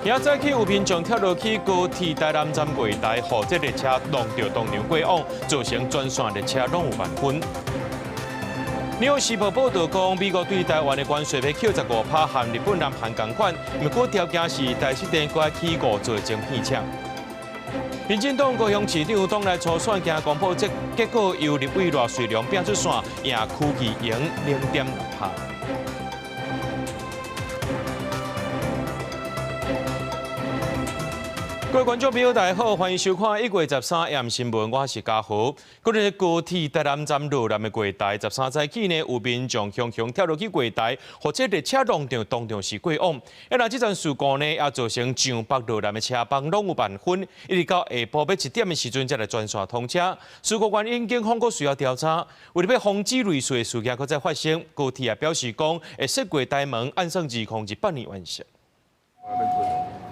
今早起有民眾跳落去高鐵台南站月台，予這列車撞著當場過往，造成全線列車攏有慢分。紐約時報報導講，美國對台灣的關稅欲扣15%，和日本、南韓仝款，毋過條件是台積電閣愛起五座晶片廠。民進黨高雄市長黨內初選驚公布這結果，由立委賴瑞隆拼出線，贏區議贏0.6%。各位觀眾朋友，大家好，歡迎收看1月13 AM 新聞，我是嘉豪。今日高鐵台南站落南的月台，13早起呢，有民眾雄雄跳落去月台，予這列車撞著當場是過往。啊，那這陣事故呢，也造成上北落南的車班攏有慢分，一直到下晡欲1點的時陣才來全線通車。事故原因，警方閣需要調查。為了欲防止類似的事件閣再發生，高鐵也表示講會設月台門，按算2028年完成。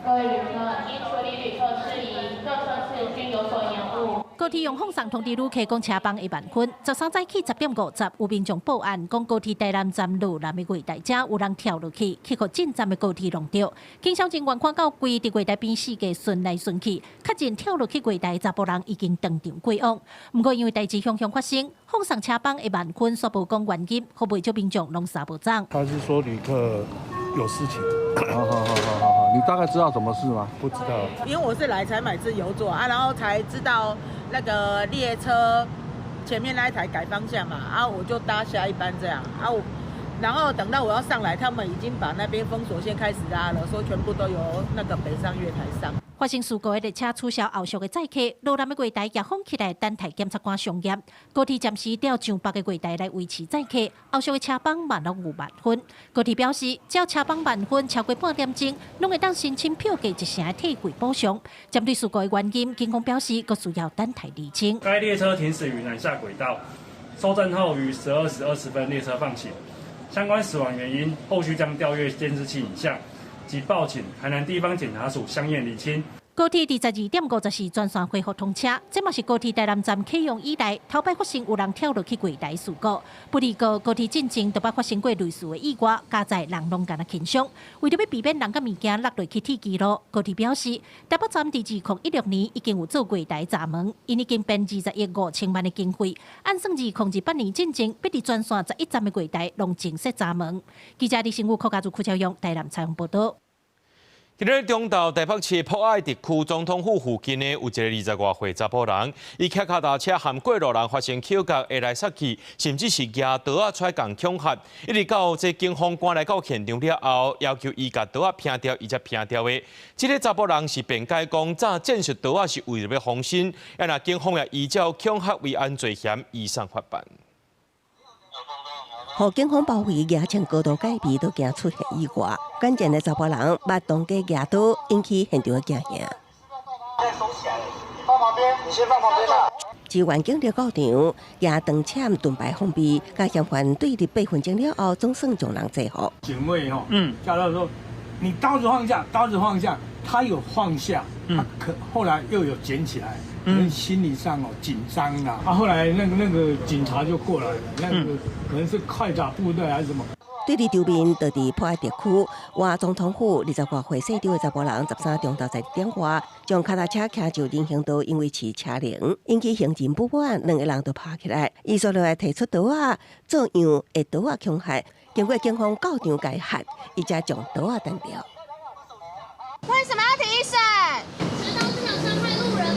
各位旅客，應處理旅客事宜，各車次均有所延誤。高鐵用放送通知旅客講車班會慢分。13早起10點50，有民眾報案講高鐵台南站落南的月台遮有人跳落去，去予進站的高鐵撞著。警消人員看到規佇月台邊四界巡來巡去，確認跳落去月台查埔人已經當場過往。毋過因為代誌雄雄發生，放送車班會慢分，煞無講原因，予袂少民眾攏三無總。他是說旅客有事情。好好好好好好，你大概知道什麼事嗎？不知道，因為我是來採買自由座啊，然後才知道那個列車前面那一台改方向嘛，啊，我就搭下一班這樣啊，我然後等到我要上來，他們已經把那邊封鎖線開始拉了，說全部都由那個北上月台上。發生事故的列車取消後續的載客，羅南的月台也封起來等待檢察官相驗。高鐵暫時調上北的月台來維持載客，後續的車班嘛攏有慢分。高鐵表示，只要車班慢分超過半點鐘，攏會當申請票價一成的退費補償。針對事故的原因，警方表示，閣需要等待釐清。該列車停駛於南下軌道，收證後於12時20分列車放行。相關死亡原因，後續將調閱監視器影像及報請台南地方檢察署相驗釐清。高鐵佇12點54全線恢復通車，這嘛是高鐵台南站啟用以來頭擺發生有人跳落去月台事故。不過高鐵進前都捌發生過類似的意外，加載人攏敢若輕傷。為著欲避免人佮物件落落去鐵支路，高鐵表示，台北站佇2016年已經有做月台閘門，𪜶已經編20億5千萬的經費，按算2028年進前，欲佇全線11站的月台攏增設閘門。記者李新武、柯家祖、柯超勇台南採訪報導。今日中晝台北市博愛特區總統府附近呢，有一个20外歲查埔人，伊騎跤踏車和過路人發生口角，會來殺去，甚至是舉刀仔出來共恐嚇。一直到這警方趕來到現場了後，要求伊共刀仔拚掉，伊才拚掉的。這个查埔人是辯解講，早戰術刀仔是為著欲防身，啊若警方也依照恐嚇違案罪嫌移送法辦。予警方包圍，舉槍高度戒備，都驚出現意外。關鍵的查埔人捌當街舉刀，引起現場的驚嚇。放旁邊，你先放旁邊啦。支援警力到場，舉長槍盾牌防備，共嫌犯對峙8分鐘了後，總算將人制服。警衛吼，叫他說：你刀子放下，刀子放下。他有放下，他可後來又有撿起來，可能心理上哦緊張啦。啊，後來那個警察就過來了，那個可能是快打部隊還是什麼。對立場面，就佇博愛特區，外總統府20外歲姓張的查埔人，13中晝12點外，將跤踏車騎上人行道，因為飼車鈴，引起行人不滿，兩个人就拍起來。伊煞落來提出刀仔，做樣會刀仔恐嚇，經過警方到場解嚇，伊才將刀仔擲掉。為什麼要提審？持刀是想傷害路人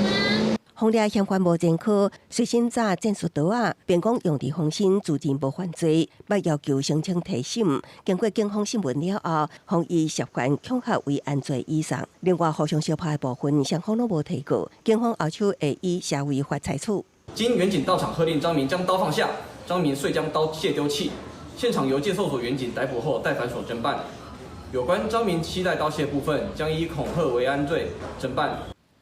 嗎？封掠嫌犯無前科，隨身紮戰術刀仔，辯講用佇防身，自認無犯罪，捌要求申請提審。經過警方審問了後，予伊涉嫌恐嚇違案罪移送。另外，互相相拍的部分，雙方攏無提告，警方後手會以社會法採取。經員警到場喝令張明將刀放下，張明遂將刀械丟棄。現場由介壽所員警逮捕後帶返所偵辦。有關張明攜帶刀械部分，將以恐嚇違安罪偵辦。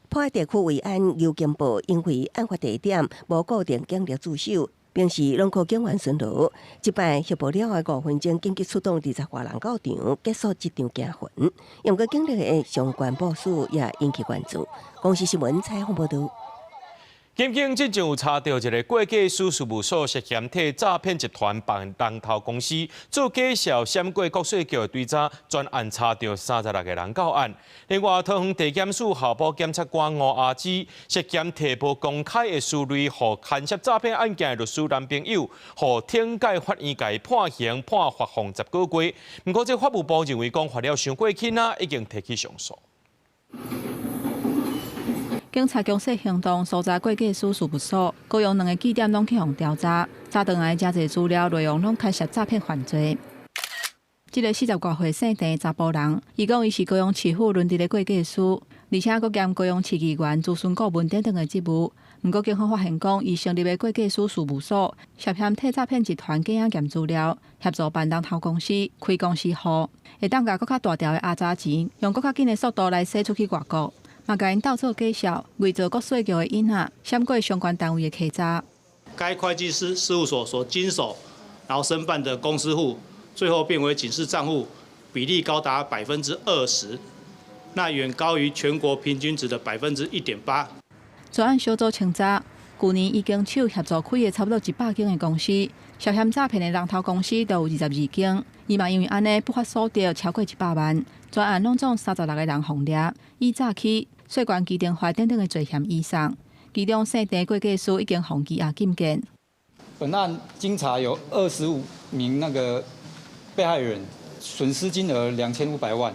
博愛地區維安尤金報，因為案發地點無固定警力駐守，平時攏靠警員巡邏。這擺協報了後5分鐘，緊急出動20外人到場，結束這場驚魂。毋過警力的相關部署也引起關注。公視新聞採訪報導。檢警進前有查著一个會計師事務所涉嫌替詐騙集團辦人頭公司做假數，閃過國稅局的追查，全案查著36个人到案。另外，桃園地檢署候補檢察官吳阿芝涉嫌提無公開的書類，予牽涉詐騙案件的律師男朋友，予懲戒法院共伊判刑判罰鋰10個月。毋過，這法務部認為講罰了傷過輕啊，已經提起上訴。警察強勢行動，搜查會計師事務所，高雄兩个據點攏去予調查，查轉來誠濟資料內容攏牽涉詐騙犯罪。這个40外歲姓鄭查埔人，伊講伊是高雄市府輪值的會計師，而且閣兼高雄市議員諮詢顧問等等的職務。毋過警方發現講，伊成立的會計師事務所涉嫌替詐騙集團假驗資料，協助辦人頭公司開公司戶，會當共閣較大條的阿查錢，用閣較緊的速度來洗出去外國。嘛，共𪜶鬥做假數，偽造國稅局的印仔，閃過相關單位的稽查。該會計師事務所所經手，然後申辦的公司戶，最後變為警示帳戶，比例高達20%，那遠高於全國平均值的1.8%。專案小組清查，舊年伊經手協助開的差不多100間的公司，涉嫌詐騙的人頭公司就有22間。伊嘛因為按呢不法所得超過100萬，全案攏總36個人予掠，以詐欺、稅關機定法等等的罪嫌移送。其中姓鄭會計師已經予羈押禁見。本案經查有25名那個被害人，損失金額2500萬。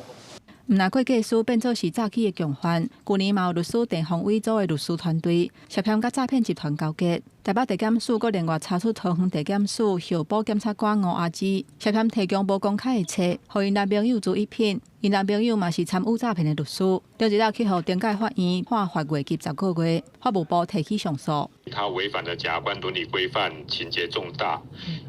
毋但會計師變做是詐欺的共犯，舊年嘛有律師鄭宏偉組的律師團隊涉嫌佮詐騙集團勾結。台北地檢署閣另外查出桃園地檢署候補檢察官吳阿芝涉嫌提供無公開的冊，予𪜶男朋友朱一品，𪜶男朋友嘛是參與詐騙的律師，昨日去予懲戒法院判罰月給10個月，法務部提起上訴。他違反了檢察官倫理規範，情節重大，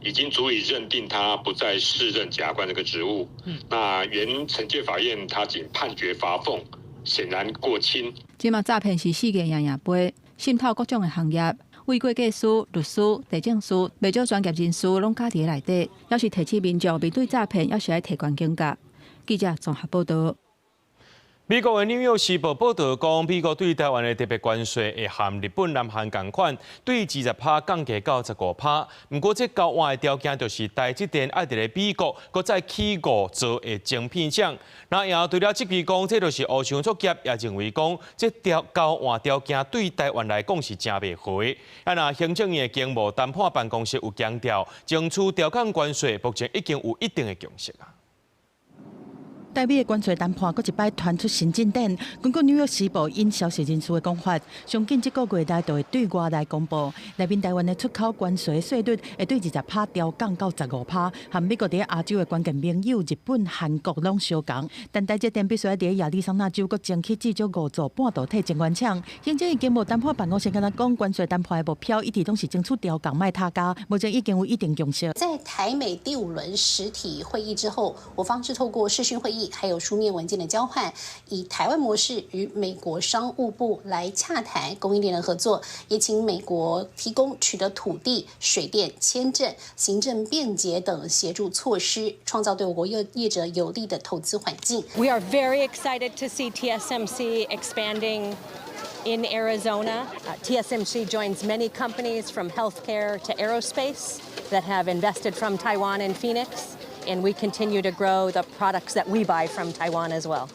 已經足以認定他不再適任檢察官這個職務。那原懲戒法院他僅判決罰俸，顯然過輕。這馬詐騙是世界樣樣杯，滲透各種的行業，為會計師、律師、地政士，袂少專業人士攏加佇內底，猶是提醒民眾面對詐騙，猶是愛提懸警覺。記者綜合報道。美國的紐約時報報導講，美國對台灣的特別關稅會和日本、南韓仝款，對20%降低到15%。毋過，這交換的條件就是台積電愛佇咧美國閣再起5座的晶片廠。那也除了質疑講，這就是烏箱作業，也認為講這條交換條件對台灣來講是誠袂好的。啊，若行政院的經貿談判辦公室有強調，爭取調降關稅，目前已經有一定的共識啊。台美的關稅談判閣一擺傳出新進展。根據紐約時報引消息人士的講法，上緊這個月內就會對外來公布，內面台灣的出口關稅稅率會對20%調降到15%，和美國佇亞洲的關鍵盟友日本、韓國攏相仝。但台積電必須愛佇亞利桑那州閣爭起至少5座半導體晶圓廠。行政院經貿談判辦公室敢若講，關稅談判的目標一直攏是爭取調降，莫疊加，目前已經有一定共識。在台美第五輪實體會議之後，我方是透過視訊會議，還有書面文件的交換，以台灣模式與美國商務部來洽談供應鏈的合作，也請美國提供取得土地、水電、簽證、行政便捷等協助措施，創造對我國業業者有利的投資環境。 We are very excited to see TSMC expanding in Arizona. TSMC joins many companies from healthcare to aerospace that have invested from Taiwan and Phoenix. And we continue to grow the products that we buy from Taiwan as well.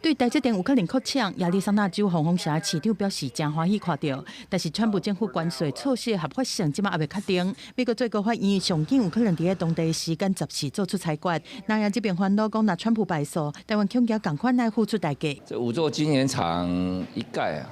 對台積電有可能擴廠，亞利桑那州黃蜂城市長表示誠歡喜看著，但是川普政府關稅措施的合法性這馬猶未確定。美國最高法院上緊有可能佇咧當地時間14做出裁決。南亞這邊煩惱講，若川普敗訴，台灣恐驚仝款愛付出代價。這5座晶圓廠一蓋啊，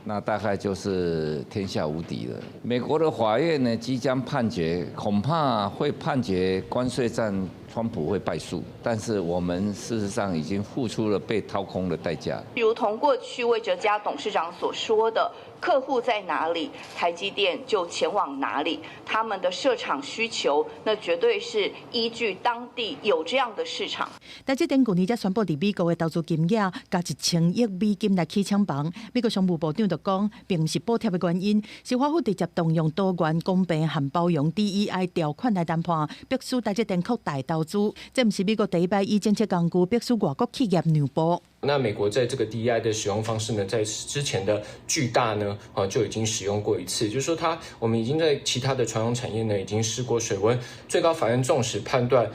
那大概就是天下無敵了。美國的法院呢，即將判決，恐怕會判決關稅戰，川普會敗訴。但是我們事實上已經付出了被掏空的代價。如同過去魏哲家董事長所說的，客戶在哪裡，台積電就前往哪裡。他們的設廠需求，那絕對是依據當地有這樣的市場。台積電舊年才宣布佇美國的投資金額加1000億美金來起廠房。美國商務部長就講，並毋是補貼的原因，是華府直接動用多元公平和包容 DEI 條款來談判，迫使台積電擴大投資。這毋是美國第一擺以政策工具迫使外國企業讓步。那美國在這個 DEI 的使用方式呢，在之前的巨大呢，啊就已經使用過一次，就是說，它我們已經在其他的傳統產業呢，已經試過水溫。最高法院縱使判斷，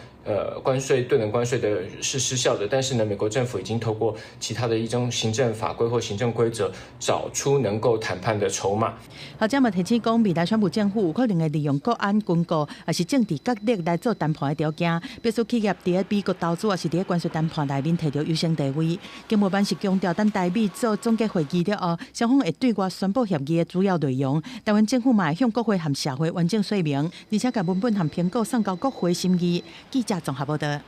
關稅對等關稅的是失效的，但是呢，美國政府已經透過其他的一種行政法規或行政規則，找出能夠談判的籌碼。學者嘛提醒講，未來川普政府有可能會利用國安、軍購，抑是政治角力來做談判的條件，迫使企業佇咧美國投資，抑是佇咧關稅談判內面提著優先地位。經貿辦是強調，等台美做總結會議了後，雙方會對外宣布協議的主要內容。台灣政府嘛會向國會和社會完整說明，而且共文本和評估送交國會審議。記者綜合報道。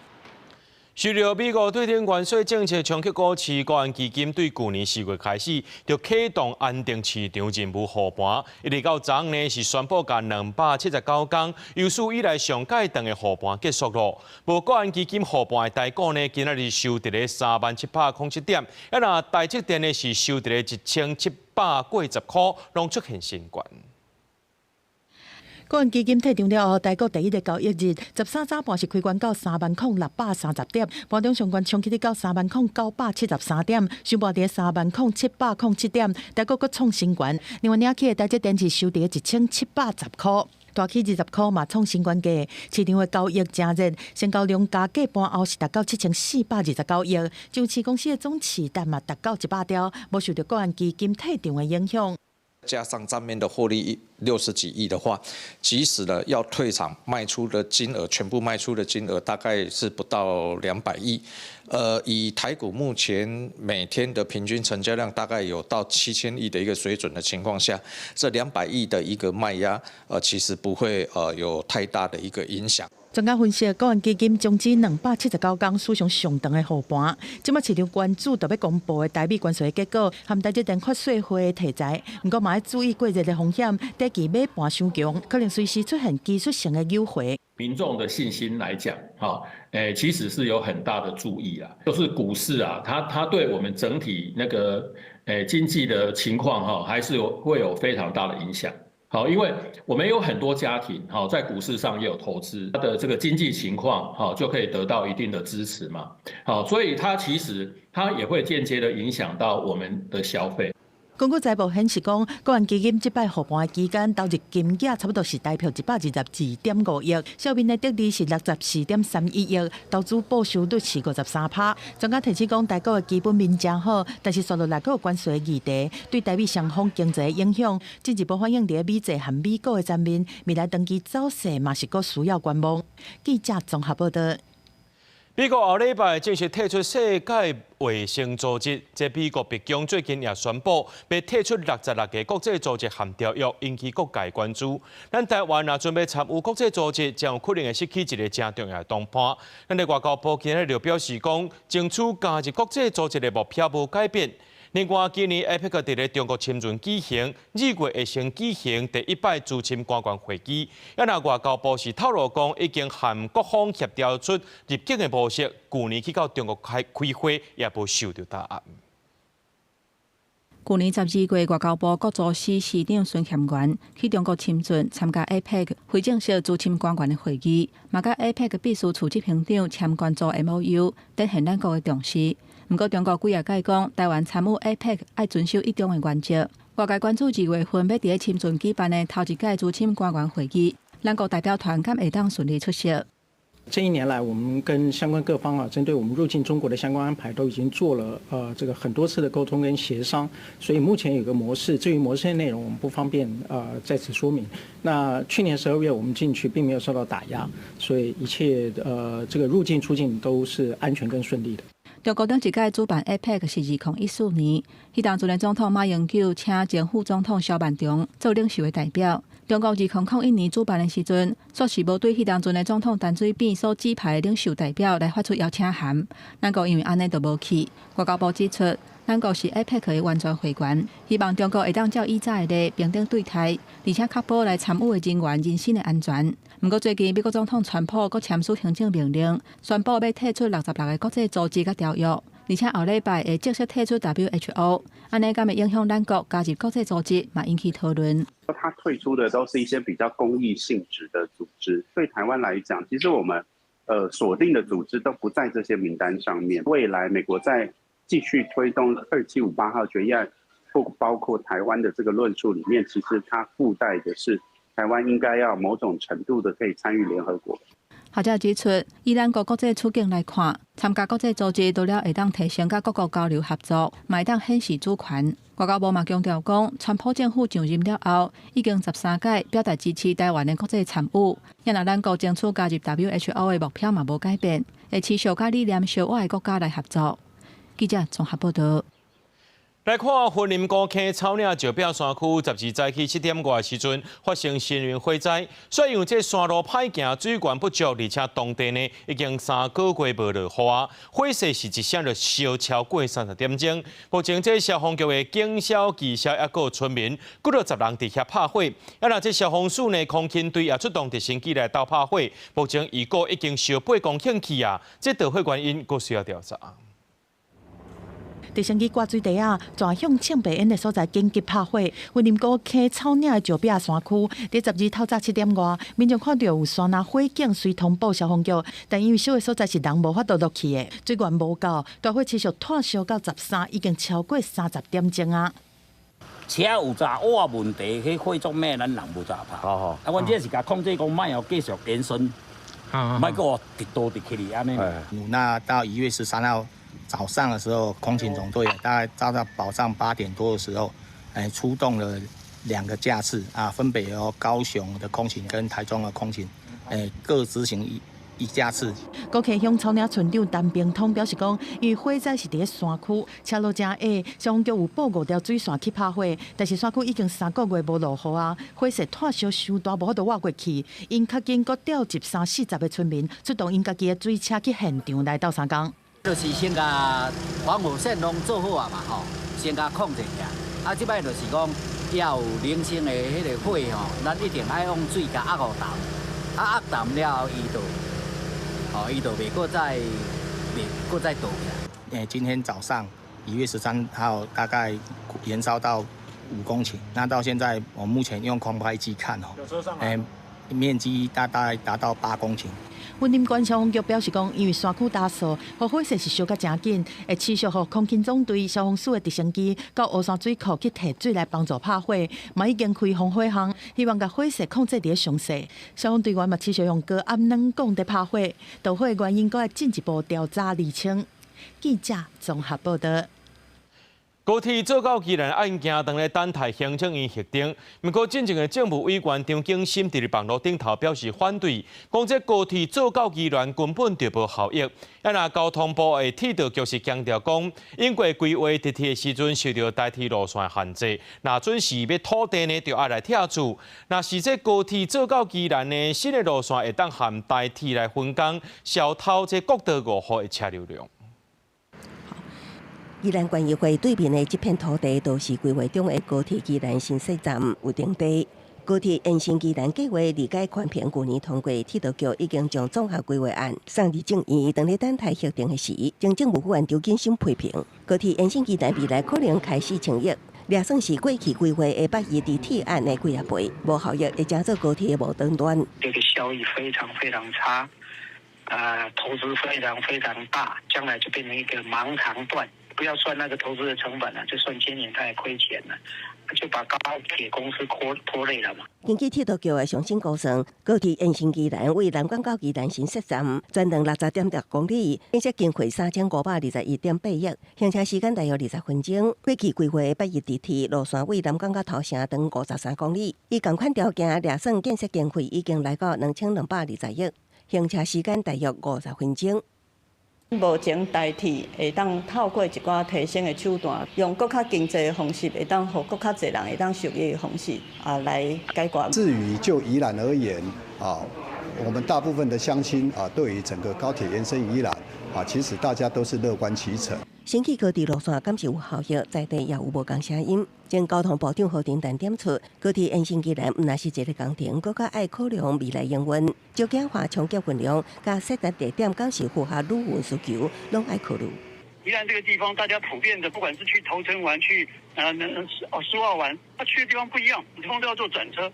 受著美國對等關稅政策衝擊股市，國安基金對舊年4月開始就啟動安定市場任務護盤，一直到昨昏呢是宣布共279工，有史以來上蓋長的護盤結束囉。無國安基金護盤的台股呢，今仔日收佇咧37,07點，啊若台積電呢是收佇咧1780塊，攏出現新高。國安基金退場了後，台股第一个交易日，13早盤是開懸到30,630點，盤中上懸衝起到30,973點，收盤佇30,707點，台股閣創新懸。另外，領起的台積電是收佇1710塊，大起20塊嘛創新懸價。市場的交易誠熱，成交量加計盤後是達到7429億。上市公司的總市值嘛達到100兆，無受著國安基金退場的影響。加上賬面的獲利60幾億的話，即使呢要退場賣出的金額，全部賣出的金額大概是不到200億。以台股目前每天的平均成交量大概有到7000億的一個水準的情況下，這兩百億的一個賣壓，其實不會有太大的一個影響。專家分析，國安基金終止279工史上上長的護盤，這擺市場關注著欲公布的台美關稅結果，和台積電發稅會的題材。毋過嘛愛注意過熱的風險，短期買盤傷強，可能隨時出現技術性的扭回。民眾的信心來講，哈，其實是有很大的注意啊，就是股市啊，它對我們整體那個經濟的情況，哈，還是有會有非常大的影響。好，因為我們有很多家庭，哈，在股市上也有投資，它的這個經濟情況，哈，就可以得到一定的支持嘛。好，所以它其實它也會間接的影響到我們的消費。根據財報顯示，講國安基金這擺護盤的期間投入金額差不多是台票122.5億，帳面的得利是64.31億，投資報酬率是53%。專家提醒講，台股的基本面誠好，但是紲落來閣有關稅的議題，對台美雙方經濟的影響，進一步反映佇美債和美股的層面，未來長期走勢嘛是閣需要觀望。記者綜合報道。美國後禮拜正式退出世界衛生組織，這美國白宮最近也宣布，欲退出66個國際組織和條約，引起各界關注。咱台灣若準備參與國際組織，將有可能會失去一个誠重要的同伴。咱的外交部今日就表示講，爭取加入國際組織的目標無改變。另外，今年 APEC 佇咧中國深圳舉行，2月會先舉行第一擺資深官員會議。啊，若外交部是透露講，已經和各方協調出入境的模式，舊年去到中國開會也無受著打壓。舊年12月，外交部國組司司長孫乾元去中國深圳參加 APEC 非正式資深官員的會議，嘛佮 APEC 秘書處執行長簽關注 MOU，展現咱國的重視。毋過，中國幾仔擺講，台灣參與 APEC 愛遵守一中的原則。外界關注2月份欲佇咧深圳舉辦的頭一屆資深官員會議，咱國代表團敢會當順利出席？這一年來，我們跟相關各方啊，針對我們入境中國的相關安排，都已經做了這個很多次的溝通跟協商，所以目前有個模式，至於模式的內容，我們不方便在此說明。那去年12月我們進去並沒有受到打壓，所以一切這個入境出境都是安全跟順利的。中國頂一屆主辦 APEC 是2014年，彼當陣的總統馬英九請前副總統蕭萬長做領袖的代表。中國2001年主辦的時陣，煞是無對彼當陣的總統陳水扁所指派的領袖代表來發出邀請函。咱國因為按呢就無去。外交部指出，咱國是 APEC 的完全會員，希望中國會當照以早的例平等對待，而且確保來參與的人員人身的安全。毋過最近美國總統川普閣簽署行政命令，宣布欲退出66個國際組織佮條約，而且後禮拜會正式退出 WHO，按呢敢會影響咱國加入國際組織，嘛引起討論。他退出的都是一些比較公益性質的組織，對台灣來講，其實我們鎖定的組織都不在這些名單上面。未來美國在繼續推動2758號決議案，不包括台灣的這個論述裡面，其實它附帶的是台灣應該要某種程度的可以參與聯合國。學者指出，以咱國國際處境來看，參加國際組織除了會當提升佮各國交流合作，嘛會當顯示主權。外交部嘛強調講，川普政府上任了後，已經13屆表達支持台灣的國際參與。也若咱國爭取加入 WHO 的目標嘛無改變，會持續佮理念相倚的國家來合作。記者綜合報道。來看雲林高坑草嶺石壁山區，12早起7點外時陣發生森林火災，雖然這山路歹行，水源不足，而且當地呢已經3個月無落雨啊，火勢是一聲就燒超過30點鐘。目前這消防局的警消、技消抑閣村民，幾落十人佇遐拍火。啊，若這消防署呢空勤隊也出動直升機來鬥拍火。目前預估已經燒8公頃去啊，這著火原因閣需要調查。直升機掛水袋仔，轉向衝白煙的所在緊急拍火。雲林高坑草嶺的石壁山區，佇12透早7點外，民眾看著有山林火警，隨通報消防局，但因為燒的所在是人無法度落去的，水源無夠，大火持續湠燒到13，已經超過30點鐘啊。車有炸挖問題，彼火足猛，咱人無咋拍。啊，阮這是共控制講，莫予繼續延伸，莫閣直倒直去按呢。那到1月13號早上的時候，空勤總隊大概到早上8點多的時候，出動了兩個架次啊，分別由高雄的空勤跟台中的空勤，各執行一架次。高坑鄉草嶺村長陳平通表示講，因為火災是佇咧山區，車路誠狹，消防局有布五條水線去拍火，但是山區已經3個月無落雨啊，火勢湠燒傷大，無法度倚過去。𪜶較緊閣調集三四十個村民出動𪜶家己的水車去現場來鬥相共。就是先共防火線攏做好啊嘛吼，先共控制起來。啊，這擺就是講，猶有零星的彼个火吼，咱一定愛用水共壓予淡，啊壓淡了後，伊就，哦，伊就袂閣再倒去。今天早上1月13號大概延燒到5公頃，那到現在我目前用空拍機看哦，面積大概達到8公頃。雲林縣消防局表示講，因為山區焦燥，予火勢是燒甲誠緊，會持續予空勤總隊、消防署的直升機到烏山水庫去提水來幫助拍火，嘛已經開防火巷，希望共火勢控制佇咧上細。消防隊員嘛持續用高壓軟管佇拍火，著火原因閣愛進一步調查釐清。記者綜合報道。高鐵做到宜蘭案件，當咧等待行政院核定。毋過，進前的政務委員張景森佇咧網路頂頭表示反對，講這高鐵做到宜蘭根本就無效益。啊，若交通部的鐵道局是強調講，英國規劃直鐵的時陣受著台鐵路線限制，若準時欲土地呢，就愛來拆厝。若是這高鐵做到宜蘭呢，新的路線會當和台鐵來分工，消偷這國道5號的車流量。宜蘭縣議會對面的這片土地，都是規劃中的高鐵宜蘭新設站預定地。高鐵延伸宜蘭計劃，歷屆環評舊年通過，鐵道局已經將綜合規劃案送入政院，當咧等待核定的時，前政務委員張景森批評高鐵延伸宜蘭未來可能開四千億，掠算是過去規劃的北宜直鐵案的幾仔倍，無效益會成做高鐵的末端端。這個效益非常非常差，投資非常非常大，將來就變成一個盲腸段。不要算那個投資的成本了，就算今年他也虧錢了，就把高鐵公司拖累了嘛。根據鐵道局的上新估算，高鐵延伸宜蘭為南竿到宜蘭新設站，全長60.6公里，建設經費3521.8億，行車時間大約20分鐘。過去規劃的北宜直鐵路線為南竿到頭城長53公里，以仝款條件掠算建設經費已經來到2220億，行車時間大約50分鐘。目前台鐵會當透過一寡提升的手段，用閣較經濟的方式，會當予閣較濟人會當受益的方式啊來解決。至於就宜蘭而言啊，我們大部分的鄉親啊，對於整個高鐵延伸宜蘭啊，其實大家都是樂觀其成。新起高鐵路線敢是有效益，在地也有無仝聲音。前交通部長何庭丹點出，高鐵延伸宜蘭毋但是一個工程，閣較愛考量未來營運，少子化衝擊運量，佮設置地點敢是符合旅運需求，攏愛考慮。宜蘭這個地方，大家普遍的，不管是去頭城玩，去哦蘇澳玩，他去的地方不一樣，地方都要坐轉車。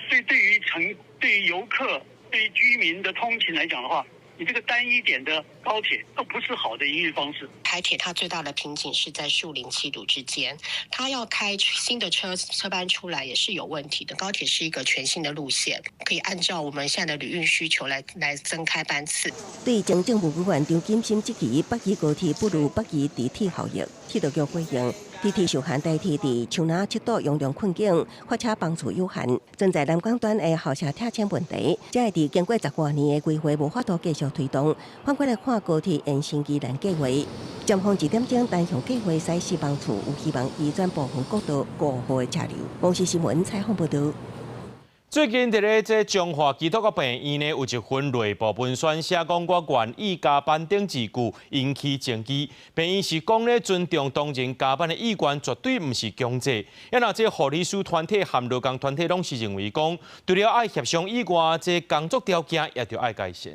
所以對於遊客、對於居民的通勤來講的話，你這個單一點的高鐵都不是好的營運方式。台鐵它最大的瓶頸是在樹林七堵之間，它要開新的車班出來也是有問題的。高鐵是一個全新的路線，可以按照我們現在的旅運需求來增開班次。對前政務委員張錦心質疑北宜高鐵不如北宜地鐵效益，鐵道局回應。地鐵受限代替佇樹林七堵容量困境，發車幫助有限，存在南港段的候車拆遷問題，才會佇經過10外年的規劃無法度繼續推動。反過來看高鐵延伸宜蘭計劃，尖峰1點鐘單向計劃駛4班次，有希望移轉部分國道5號的車流。公視新聞採訪報導。最近佇咧這彰化基督教病院呢，有一份內部文宣寫講我願意加班等字句引起爭議。病院是講咧尊重同仁加班的意願，絕對毋是強制。啊，若這護理師團體和勞工團體攏是認為講，除了愛協商以外，這工作條件也著愛改善。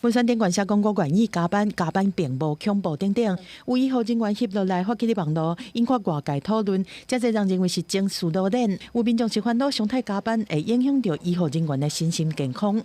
文宣頂懸寫講我願意加班，加班並無恐怖等等。有醫護人員翕落來發起佇網路，引發外界討論。遮濟人認為是情緒老練，有民眾是煩惱常態加班會影響著醫護人員的身心健康。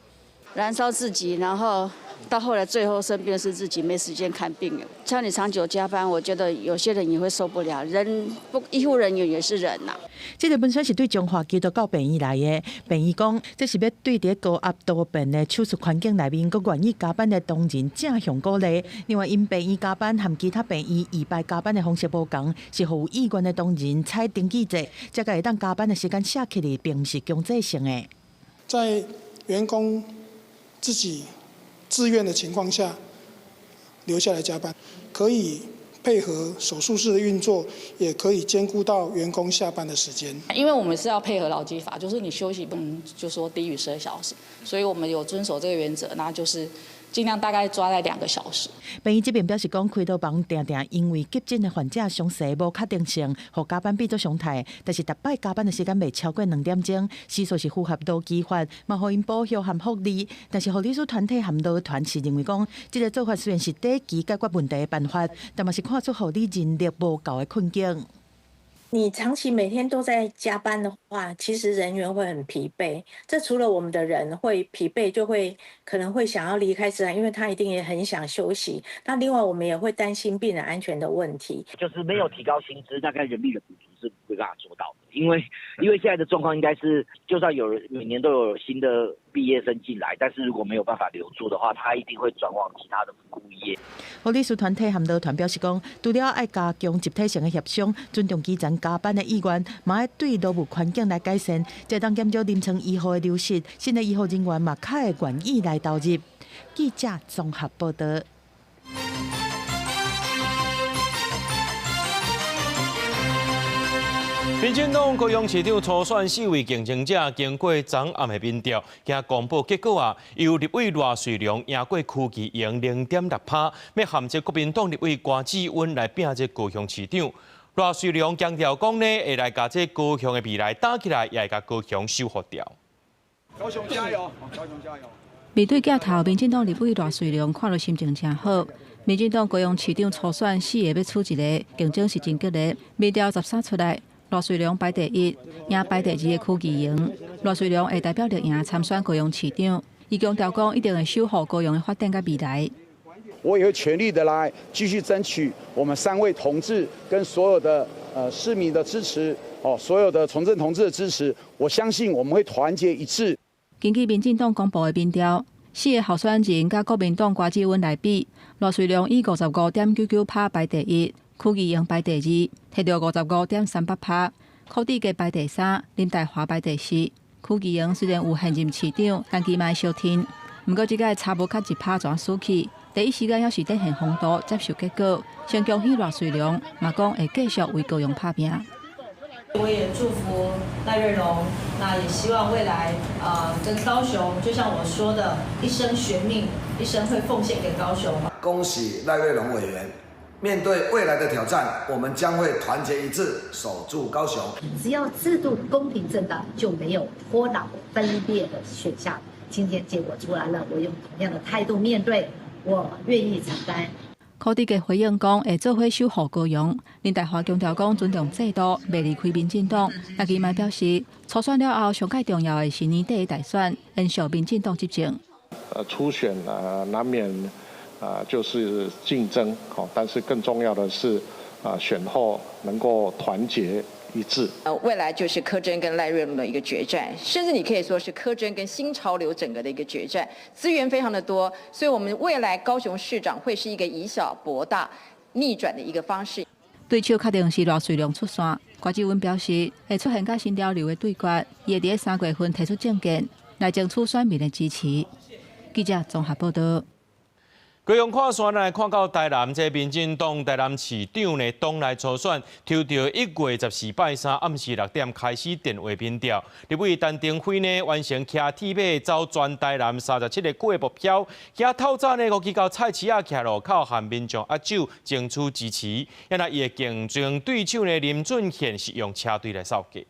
燃燒自己，然後到後來最後生病是自己沒時間看病。像你長久加班，我覺得有些人也會受不了。人不，醫護人員也是人吶。這個文宣是對彰化基督教病院來的。病院講，這是欲對佇高壓多變的手術環境內面，閣願意加班的同仁正向鼓勵。另外，𪜶病院加班和其他病院預排加班的方式無仝，是予有意願的同仁採登記制，這個會當加班的時間寫起來，並毋是強制性的。在員工自己自願的情況下留下來加班，可以配合手術室的運作，也可以兼顧到員工下班的時間。因為我們是要配合勞基法，就是你休息不能就說低於12小時，所以我們有遵守這個原則，那就是盡量大概抓在2個小時。病院這邊表示講，開刀房定定因為急診的患者詳細無確定性，予加班變做常態。但是逐擺加班的時間袂超過2點鐘，時數是符合勞基法，嘛予𪜶保險和福利。但是護理師團體和勞團是認為講，這個做法雖然是短期解決問題的辦法，但嘛是看出護理人力無夠的困境。你長期每天都在加班的話，其實人員會很疲憊。這除了我們的人會疲憊，就會可能會想要離開職場，因為他一定也很想休息。那另外我們也會擔心病人安全的問題。就是沒有提高薪資，大概人力的補足是沒辦法做到的。因為現在的狀況應該是，就算有每年都有新的畢業生進來，但是如果沒有辦法留住的話，他一定會轉往其他的服務業。護理師團體和勞團表示講，除了愛加強集體性的協商，尊重基層加班的意願，嘛愛對勞務環境來改善，才當減少臨床醫護的流失，新的醫護人員嘛較會願意來投入。記者綜合報道。民進黨高雄市長初選4位競爭者經過昨暗的民調，今公布結果啊，由立委賴瑞隆贏過柯志榮0.6%，欲含這國民黨立委郭志溫來拼這高雄市長。賴瑞隆強調講呢，會來共這高雄的未來打起來，也會共高雄收復掉。高雄加油！高雄加油！面對鏡頭，民進黨立委賴瑞隆看著心情誠好。民進黨高雄市長初選4个欲取1个，競爭是真激烈。民調13出來，賴瑞隆排第一，贏排第二的柯志榮。賴瑞隆會代表綠營參選高雄市長，伊強調講一定會守護高雄的發展佮未來。我也會全力的來繼續爭取我們3位同志跟所有的市民的支持，哦，所有的從政同志的支持，我相信我們會團結一致。根據民進黨公布的民調，4个候選人佮國民黨郭志溫來比，賴瑞隆以55.99%排第一，柯志榮排第二，摕著55.38%，柯志杰排第三，林岱樺排第四。柯志榮雖然有現任市長，但伊嘛會相挺，毋過這屆差無較1%就輸去。第一時間猶是展現風度，接受結果。先恭喜賴瑞隆，嘛講會繼續為高雄拍拚。我也祝福賴瑞隆，那也希望未來跟高雄，就像我說的，一生懸命，一生會奉獻給高雄。恭喜賴瑞隆委員，面對未來的挑戰，我們將會團結一致，守住高雄。只要制度公平正當，就沒有脫黨分裂的選項。今天結果出來了，我用同樣的態度面對，我願意承擔。柯志杰回應講會做伙守護高雄。林岱樺強調講尊重制度，袂離開民進黨。但伊嘛表示，初選了後，上蓋重要的是年底的大選，延續民進黨執政。初選啊，難免啊就是競爭，但是更重要的是啊選後能夠團結一致。未來就是柯貞跟賴瑞隆的一個決戰，甚至你可以說是柯貞跟新潮流整個的一個決戰，資源非常的多，所以我們未來高雄市長會是一個以小博大、逆轉的一個方式。對手確定是賴瑞隆出線，郭志文表示會出現佮新潮流的對決，伊會佇3月份提出政見來爭取選民的支持。記者綜合報道。高雄看線來看到台南，這民進黨台南市長呢，黨內初選抽著1月14拜三暗時6點開始電話民調。立委陳亭妃呢完成騎鐵馬走全台南37個區的目標，今透早呢，閣去到菜市仔徛路口和民眾握手爭取支持。因為伊的競爭對手呢林俊憲是用車隊來掃街。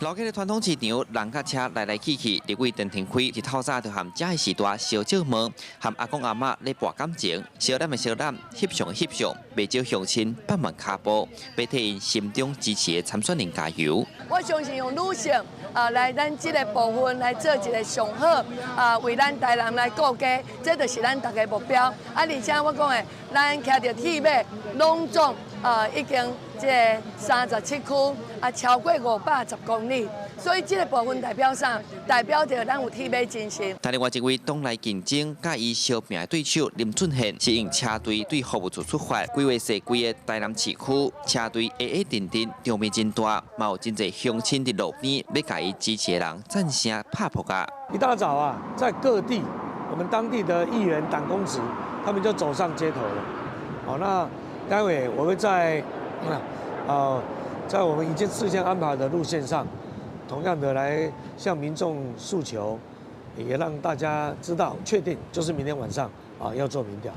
老街的傳統市場，人佮車來來去去。立委陳亭妃一透早就和遮的時代相借問，和阿公阿嬤咧搏感情，相攬的相攬，翕相的翕相，袂少鄉親放慢跤步，欲替𪜶心中支持的參選人加油。我相信用女性啊來咱這个部分來做一個上好啊，為咱台南來顧家，這就是咱大家目標。啊，而且我講的，咱騎著鐵馬，攏總啊已經這37區啊，超過510公里，所以這個部分代表啥？代表著咱有鐵馬精神。但另外一位黨內競爭佮伊相拚的對手林俊憲，是用車隊對服務處出發，規劃踅規个台南市區，車隊矮矮陣陣，場面真大，嘛有真濟鄉親佇路邊欲共伊支持的人讚聲拍噗仔。一大早啊，在各地，我們當地的議員、黨公職，他們就走上街頭了。好，那待會我會在我們已經事先安排的路線上，同樣的來向民眾訴求，也讓大家知道，確定就是明天晚上啊要做民調。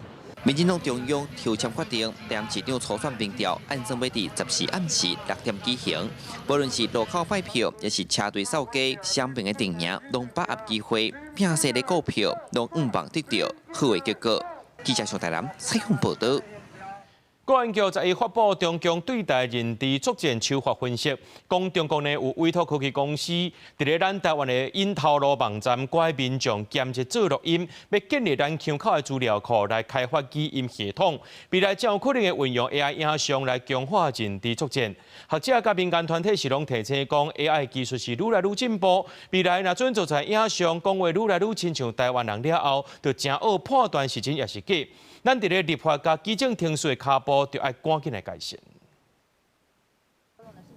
民進黨中央抽籤決定，台南市長初選民調，按算欲佇14暗時6點舉行。無論是路口拜票，抑是車隊掃街，雙邊的陣營攏把握機會，拼勢咧顧票，攏向望得著好的結果。記者上台南採訪報導。國安局11發布中共對台認知作戰手法分析，講中共呢有委託科技公司，佇咧咱台灣的閔頭路網站拐民眾兼職做錄音，欲建立咱腔口的資料庫來開發語音系統，未來將有可能會運用 AI 影像來強化認知作戰。學者佮民間團體是攏提醒講，AI 技術是愈來愈進步，未來若準做出影像講話愈來愈親像台灣人了後，就誠好判斷是真抑是假。咱佇咧立法佮舉證程序的跤步，就愛趕緊來改善。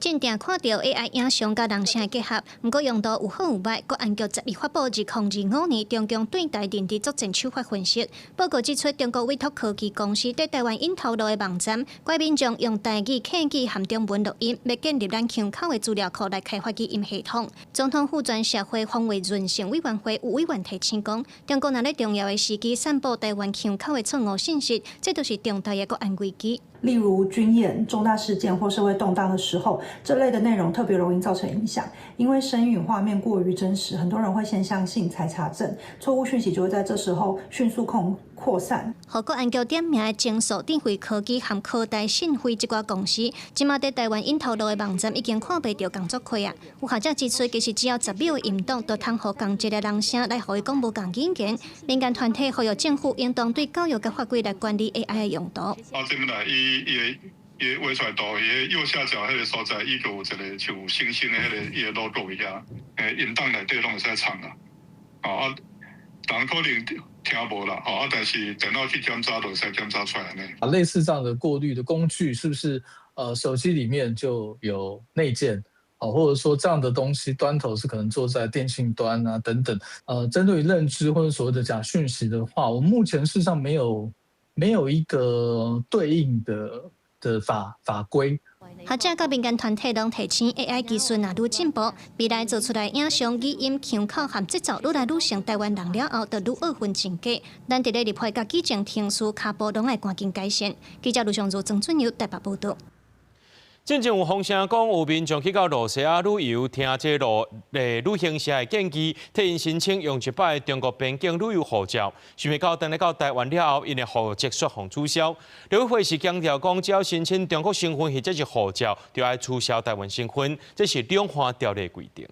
正定看著 AI 影像佮人聲結合，毋過用途有好有䆀。國安局11發布2025年中共對台認知作戰手法分析報告指出，中國委託科技公司佇台灣閔頭路的網站，拐民眾用台語、客語含中文錄音，欲建立咱腔口的資料庫來開發語音系統。總統府前社會防衛韌性委員會有委員提醒講，中國若咧重要的時機散布台灣腔口的錯誤信息，這就是重大的國安危機。例如軍演、重大事件或社會動盪的時候，這類的內容特別容易造成影響，因為聲音與畫面過於真實，很多人會先相信才查證，錯誤訊息就會在這時候迅速擴散。予國安局點名的精塑智慧科技和科大訊飛這寡公司，這馬佇台灣閔頭路的網站已經看袂著工作開啊。有學者指出，其實只要10秒的音檔，就通予仝一个人聲來予伊講無仝語言。民間團體呼籲政府應當對教育佮法規來管理 AI 的用途。啊，這麼來，伊伊的畫出來圖，伊的右下角彼个所在，伊閣有一个像星星的彼个伊的 logo 遐，音檔內底攏會使唱啦。啊，人可能聽無啦，啊，但是電腦去檢查就會使檢查出來呢。啊，類似這樣的過濾的工具，是不是手機裡面就有內建？哦，或者說這樣的東西端頭是可能做在電信端啊等等。針對於認知或者所謂的假訊息的話，我目前事實上沒有一個對應的法規。學者佮民間團體攏提醒 AI 技術若愈進步，未來做出來影像、語音、腔口和節奏愈來愈像台灣人了後，就愈愛分真假。咱佇咧立法佮舉證程序跤步攏愛趕緊改善。記者盧尚如、曾俊友台北報導。進前有風聲講，有民眾去到露西亞旅遊，聽這路旅行社的建議，替𪜶申請用一擺中國邊境旅遊護照，想袂到轉來到台灣了後，𪜶的戶籍煞予取消。陸委會是強調講，只要申請中國身份或者是護照，就愛取消台灣身份，這是兩岸條例規定。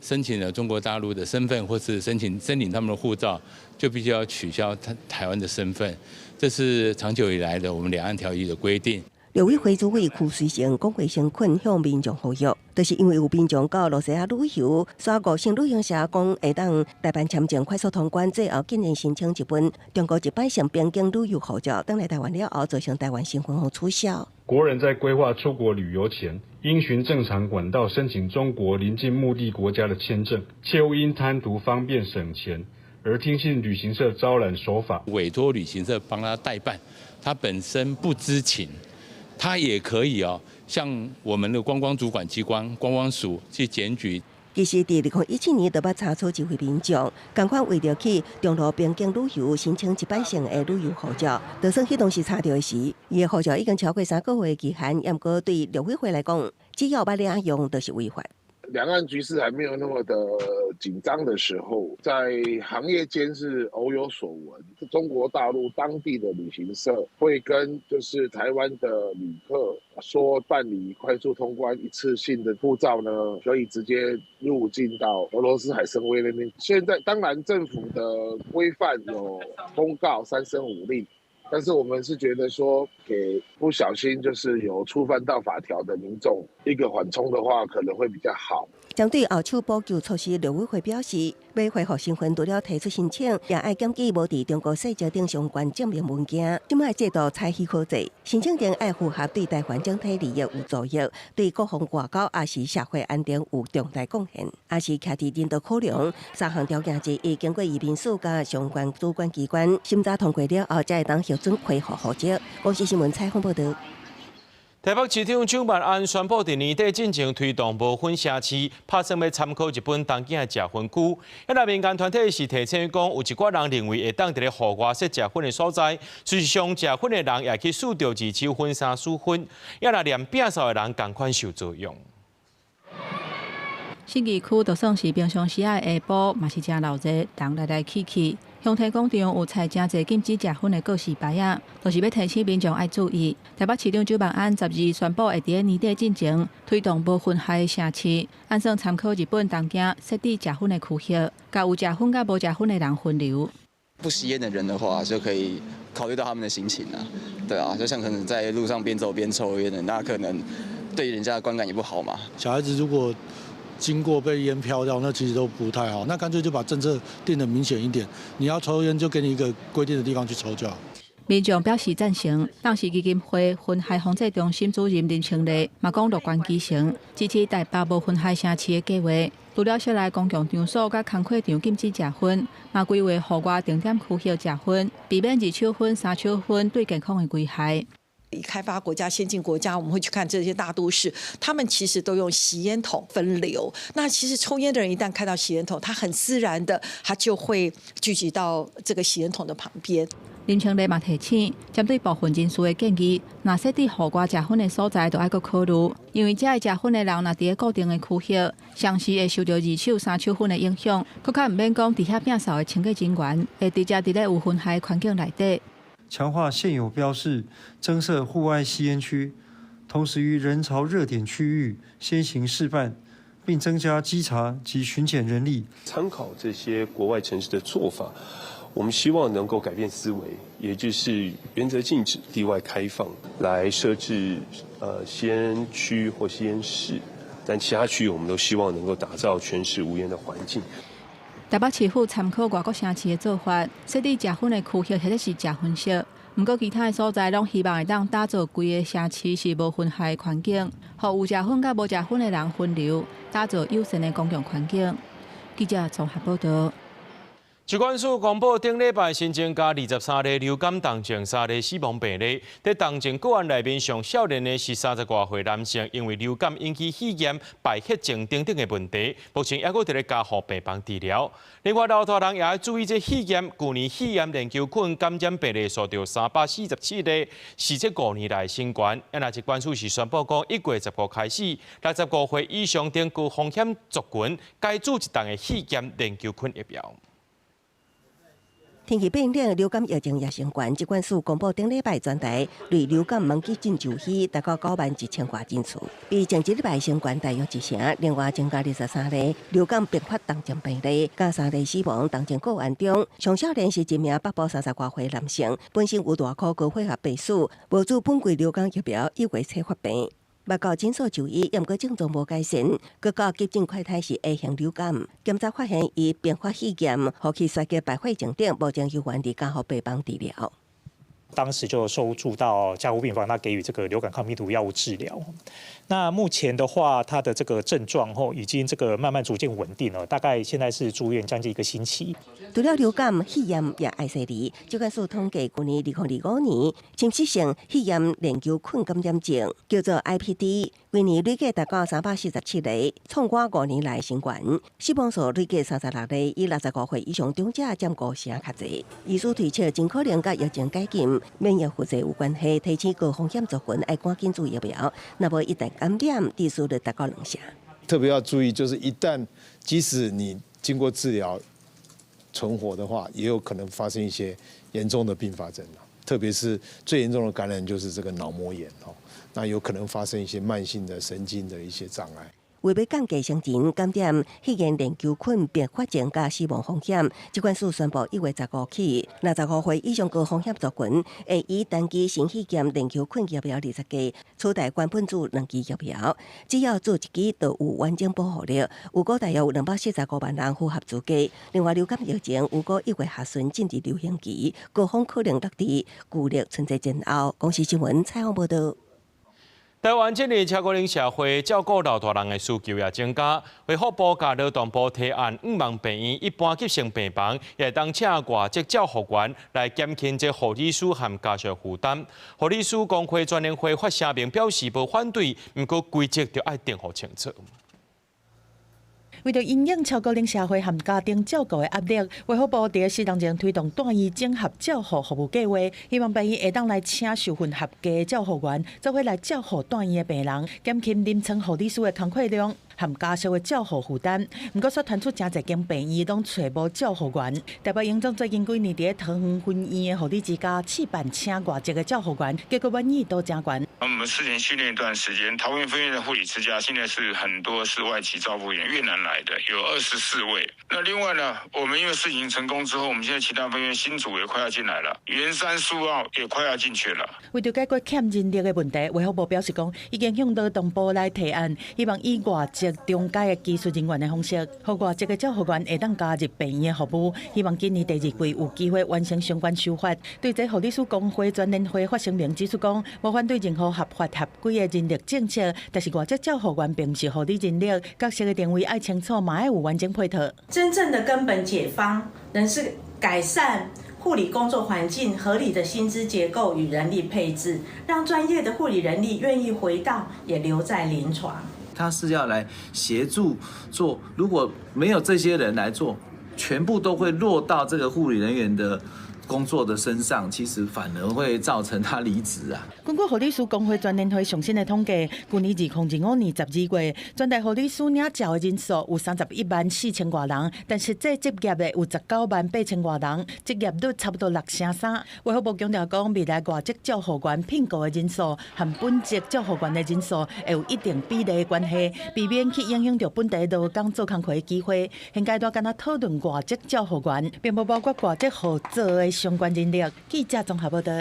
申請了中國大陸的身份，或是申請申領他們的護照，就必須要取消台灣的身份，這是長久以來的我們兩岸條例的規定。陸委會主委邱穗生講話誠懇，向民眾呼籲，就是因為有民眾到露西亞旅遊，煞五星旅行社講會當台辦簽證快速通關，最後竟然申請一份中國一擺性邊境旅遊護照，轉來台灣了後，造成台灣身份予取消。國人在規劃出國旅遊前，應循正常管道申請中國鄰近目的國家的簽證，切勿因貪圖方便省錢而聽信旅行社招攬手法，委託旅行社幫他代辦，他本身不知情。他也可以哦，向我們的觀光主管機關觀光署去檢舉。其實，佇2017年就捌查處一位民眾，仝款為著去中露邊境旅遊，申請一擺性的旅遊護照，就算彼當時查著的時，伊的護照已經超過3個月期限，毋過對陸委會來講，只要捌領用，就是違法。兩岸局勢還沒有那麼的緊張的時候，在行業間是偶有所聞。中國大陸當地的旅行社會跟就是台灣的旅客說，辦理快速通關一次性的護照呢，可以直接入境到俄羅斯海參崴那邊。現在當然政府的規範有公告三申五令，但是我們是覺得說，給不小心就是有觸犯到法條的民眾一個緩衝的話，可能會比較好。針對後手補救措施，陸委會表示，欲恢復身份，除了提出申請，也愛檢舉無佇中國細則等相關證明文件。這擺制度採許可制，申請人愛符合對台灣整體利益有助益，對國防外交抑是社會安定有重大貢獻，抑是徛佇人道考量三項條件之一，經過移民署佮相關主管機關審查通過了後，才會當核准恢復戶籍。公視新聞採訪報導。台北市長蔣萬安宣布，佇年底進前推動無薰城市，拍算欲參考日本東京的食薰區。那民間團體是提醒講，有一寡人認為會當佇咧戶外設食薰的所在，事實上食薰的人也去挲著二手薰衫挲薰，也若連摒掃的人仝款受作用。信義區就算是平常時仔的下晡，嘛是誠鬧熱，人來來去去。香堤廣場有採誠濟禁止食薰的告示牌仔，就是欲提醒民眾愛注意。台北市長蔣萬安12宣布，會佇咧年底進前推動無薰害的城市，按算參考日本東京設置食薰的區域，共有食薰佮無食薰的人分流。不吸煙的人的話，就可以考慮到他們的心情啊。對啊，就像可能在路上邊走邊抽煙的，那可能對人家的觀感也不好嘛。小孩子如果經過被煙飄掉，那其實都不太好。那乾脆就把政策定得明顯一點，你要抽煙就給你一個規定的地方去抽就好。民眾表示贊成，當時基金會薰害防制中心主任林清麗嘛講樂觀其成，支持台北無薰害城市的計劃。除了室內公共場所佮工課場禁止食薰，嘛規劃戶外定點區域食薰，避免二手薰、三手薰對健康的危害。已開發國家、先進國家，我們會去看這些大都市，他們其實都用吸煙筒分流。那其實抽煙的人一旦看到吸煙筒，他很自然的，他就會聚集到這個吸煙筒的旁邊。林清麗嘛提醒，針對部分人士的建議，若設置戶外食薰的所在，就愛閣考慮，因為遮的食薰的人若佇咧固定的區域，隨時會受著二手、三手薰的影響，閣較毋免講佇遐摒掃的清潔人員會直接佇咧有薰害的環境內底。強化現有標示，增設戶外吸煙區，同時於人潮熱點區域先行示範，並增加稽查及巡檢人力。參考這些國外城市的做法，我們希望能夠改變思維，也就是原則禁止，例外開放，來設置吸煙區或吸煙室，但其他區域我們都希望能夠打造全市無煙的環境。台北市府參考外國城市的做法，設置食薰的區域或者是食薰室。毋過其他的所在，攏希望會當打造規個城市是無薰害的環境，予有食薰佮無食薰的人分流，打造友善的公共環境。記者綜合報導。疾管署公布，頂禮拜新增加23例流感重症，3例死亡病例。佇重症個案內面，上少年的是30外歲男性，因為流感引起肺炎、敗血症等等的問題，目前猶閣佇咧加護病房治療。另外，老大人也愛注意這肺炎，舊年肺炎鏈球菌感染病例數著347例，是這5年來新高。啊，若疾管署是宣布講，1月15開始，65歲以上等高風險族群，改注一筒的肺炎鏈球菌疫苗。天氣變冷，流感疫情也升懸。疾管署公布頂禮拜全台類流感晚期症就醫達到91,000外人次，比前一禮拜升懸大約一成。另外增加23例流感併發重症病例，加3例死亡。重症個案中，上少年是一名北部30外歲男性，本身有大顆高血壓病史，無注本季流感疫苗，1月初發病。捌到診所就醫，毋過症狀無改善，閣到急診快篩是 A 型流感，檢查發現伊併發肺炎、呼吸衰竭、敗血症等，目前猶原佇加護病房治療。當時就收住到加護病房，他給予這個流感抗病毒藥物治療。那目前的話，他的這個症狀吼已經這個慢慢逐漸穩定了，大概現在是住院將近一個星期。除了流感、肺炎也愛細膩。疾管署統計，去年2025年侵襲性肺炎鏈球菌感染症叫做 IPD，規年累計達到347例，創過5年來新高。死亡數累計36例，以65歲以上長者佔5成較濟。醫師推測，真可能佮疫情解禁、免疫負荷有關係，提醒高風險族群愛趕緊注疫苗，若無一旦感染，致死率達到2成。特別要注意，就是一旦即使你經過治療存活的話，也有可能發生一些嚴重的併發症。特別是最嚴重的感染就是這個腦膜炎哦，那有可能發生一些慢性的神經的一些障礙。為欲降低成人感染肺炎鏈球菌併發症佮死亡風險，疾管署宣布1月15起，65歲以上高風險族群會以單劑新肺炎鏈球菌疫苗20劑取代原本注2劑疫苗，只要注一劑就有完整保護力。預估大約有245萬人符合資格。另外，流感疫情預估1月下旬進入流行期，高峰可能落佇舊曆春節前後。公視新聞採訪報導。台灣這年超高齡社會照顧老大人的需求也增加，衛福部佮勞動部提案，向望病院一般急性病房也會當請外籍照護員來減輕這護理師和家屬負擔。護理師公會全聯會發聲明表示，無反對，毋過規則著愛定予清楚。為著因應超高齡社會和家庭照顧的壓力，衛福部佇適當前推動住院整合照護服務計劃，希望病院會當來請受訓合格的照護員，做伙來照護住院的病人，減輕臨床護理師的工課量和家屬的照護負擔。毋過，卻傳出誠濟間病院攏揣無照護員。台北榮總最近幾年佇桃園分院的護理之家試辦請外籍的照護員，結果滿意度誠懸。我們事前訓練一段時間，桃園分院的護理之家現在是很多是外籍照護員，越南來的有24位。那另外呢，我們因為試行成功之後，我們現在其他分院新竹也快要進來了，員山蘇澳也快要進去了。為著解決欠人力的問題，衛福部表示講，已經向勞動部來提案，希望以外籍中階的技術人員的方式，予外籍的照護員會當加入病院的服務。希望今年第二季有機會完成相關修法。對這護理師公會全聯會發聲明指出講，無反對任何合法合規的人力政策，但是外籍照護員並毋是護理人力，角色的定位愛清楚，嘛愛有完整配套。真正的根本解方，仍是改善護理工作環境、合理的薪資結構與人力配置，讓專業的護理人力願意回到，也留在臨床。他是要來協助做，如果沒有這些人來做，全部都會落到這個護理人員的工作的身上，其實反而會造成他離職啊。根據護理師公會全聯會上新的統計，去年2025年12月，全台護理師領照的人數有31萬4千外人，但實際執業的有19萬8千外人，執業率差不多6成3。衛福部強調講，未來外籍照護員聘雇的人數和本籍照護員的人數會有一定比例的關係，避免去影響著本地勞工做工課的機會。現階段干焦討論外籍照護員，並無包括外籍合作的相關人力。記者綜合報道。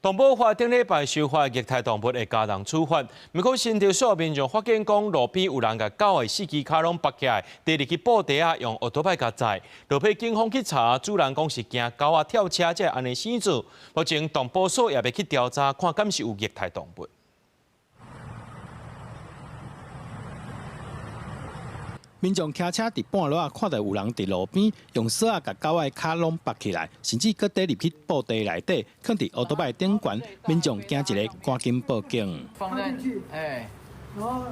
動保法頂禮拜修法，虐待動物會加重處罰。毋過新竹市民眾發現講，路邊有人共狗的四支跤攏縛起來，提入去布袋仔，用歐多擺共載。落尾警方去查，主人講是驚狗仔跳車，才會按呢生做。目前動保所也欲去調查，看敢是有虐待動物。民眾騎車佇半路仔，看著有人佇路邊用索仔共狗仔的跤攏縛起來，甚至閣綴入去布袋內底，囥佇烏多擺頂懸。民眾驚一下，趕緊報警。放進去，哎，然後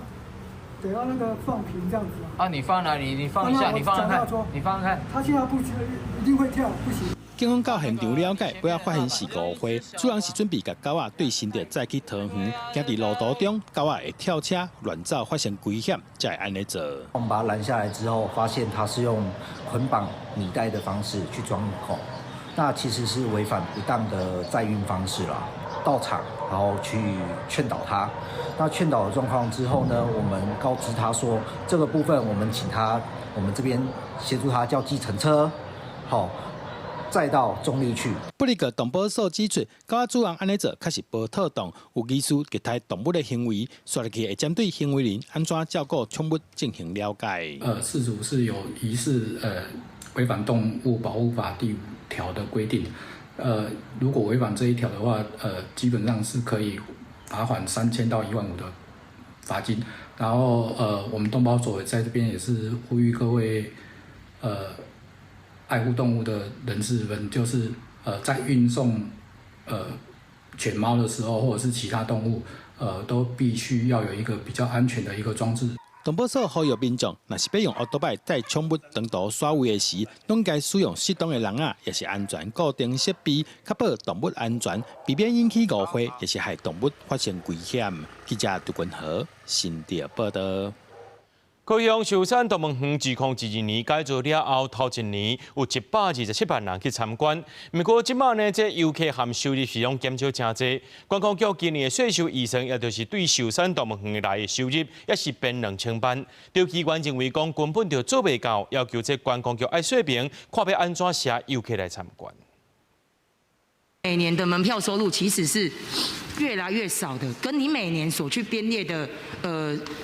等下那個放平這樣子。啊，你放哪裡？你放一下，你放看，你放看。他現在不一定會跳，不行。警方到現場了解，尾仔發現是誤會，主人是準備共狗仔對新竹載去桃園，驚佇路途中狗仔會跳車亂走，發生危險，才會按呢做。我們把它攔下來之後，發現它是用捆綁米袋的方式去裝狗，那其實是違反不當的載運方式啦。到場，然後去勸導他。那勸導的狀況之後呢，我們告知他說，這個部分我們請他，我們這邊協助他叫計程車，好，載到中壢去。不過動保所指出，狗仔主人按呢做確實無妥當，有疑似虐待動物的行為，煞落去會針對行為人按怎照顧寵物進行了解。事主是有疑似違反動物保護法第五條的規定。如果違反這一條的話，基本上是可以罰款3000到1.5萬的罰金。然後，我們動保所在這邊也是呼籲各位，愛護動物的人士們，就是在運送犬貓的時候，或者是其他動物，都必須要有一個比較安全的一個裝置。動保所呼籲民眾，若是欲用歐多擺載寵物長途徙位的時，攏應該使用適當的籠仔，抑是安全固定設備，確保動物安全，避免引起誤會，抑是害動物發生危險。記者杜君和新竹報道。高雄壽山動物園2022年改造了後，頭一年有127萬人去參觀。毋過這擺呢，這遊客和收入是攏減少誠濟。觀光局今年的稅收預算，也就是對壽山動物園來的收入，也是編2000萬。著議員認為講根本就做袂到，要求這觀光局愛說明，看欲按怎吸遊客來參觀。每年的門票收入其實是越來越少的，跟你每年所去編列的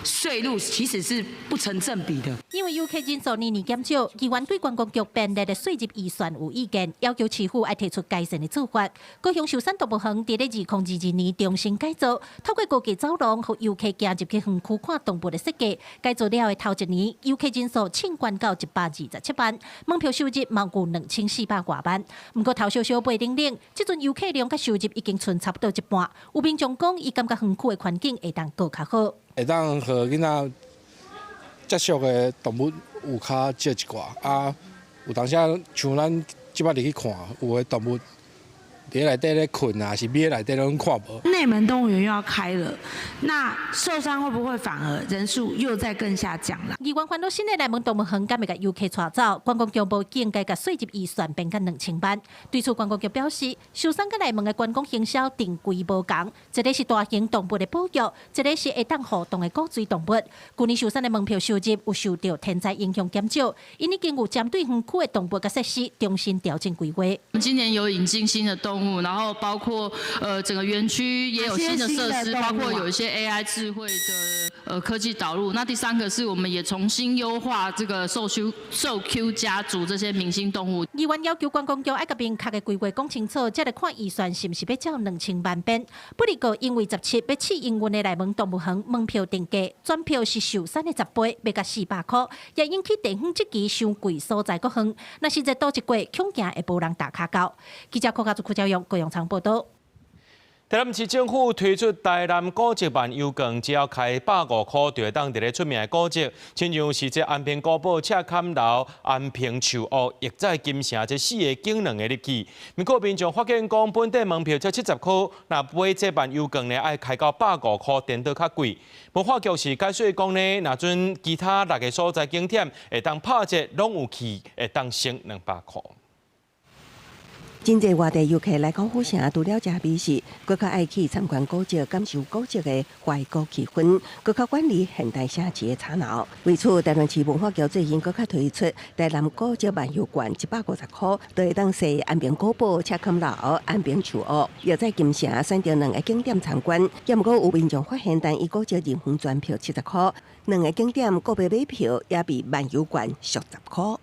稅入其實是不成正比的。因為遊客人數年年減少，議員對觀光局編列的稅入預算有意見，要求市府愛提出改善的做法。高雄壽山動物園佇咧2022年重新改造，透過高級走廊，予遊客行入去園區看動物的設計。改造了後的頭一年，遊客人數衝懸到127萬，門票收入嘛有2400外萬。毋過頭小小背頂頂，這陣遊客量佮收入已經賰差不多一半。有民眾講，伊感覺園區的環境會當閣較好，會當予囡仔接觸的動物有較少一寡啊。有當時像咱這擺入去看，有的動物佇內底咧睏啊，是佇內底攏看無。內門動物園又要開了，那壽山會不會反而人數又再更下降了？議員煩惱新的內門動物園敢會共遊客帶走？觀光局無應該共稅入預算編甲2000萬。對此，觀光局表示，壽山佮內門的觀光行銷定規無仝，一个是大型動物的保育，一个是會當互動的古錐動物。去年壽山的門票收入有受著天災影響減少，𪜶已經有針對園區的動物佮設施重新調整規劃。我們今年有引進新的動物，然後包括整個園區也有新的設施，包括有一些 AI 智慧的科技導入。那第三個是我們也重新優化這個獸 Q 家族這些明星動物。議員要求觀光局愛共明確的規劃講清楚，才來看預算是毋是欲照2000萬編。不過因為17欲試營運的內門動物園門票定價，全票是壽山的10倍，欲共400箍，也引起地方質疑傷貴所在閣遠。若是熱度一過，恐驚會無人踏跤到。記者柯家祖、柯家勇、高陽倉報道。台南市政府推出台南古蹟漫遊券，只要開150箍就會當佇咧出名的古蹟，親像是這安平古堡、赤崁樓、安平樹屋、億載金城這四个景兩个入去。毋過民眾發現講，本地門票才70箍，若買這漫遊券呢，愛開到150箍，顛倒較貴。文化局是解說講呢，若準其他六个所在景點會當拍折，攏有去，會當省200箍。真濟外地遊客來到府城，除了食美食，閣較愛去參觀古蹟，感受古蹟的懷古氣氛，閣較遠離現代城市的吵鬧。為此，台南市文化局最近閣較推出台南古蹟漫遊券，150箍，就會當踅安平古堡、赤崁樓、安平樹屋，億載金城選擇兩个景點參觀。也毋過有民眾發現，單一古蹟入園全票70箍，兩个景點個別買票也比漫遊券俗10箍。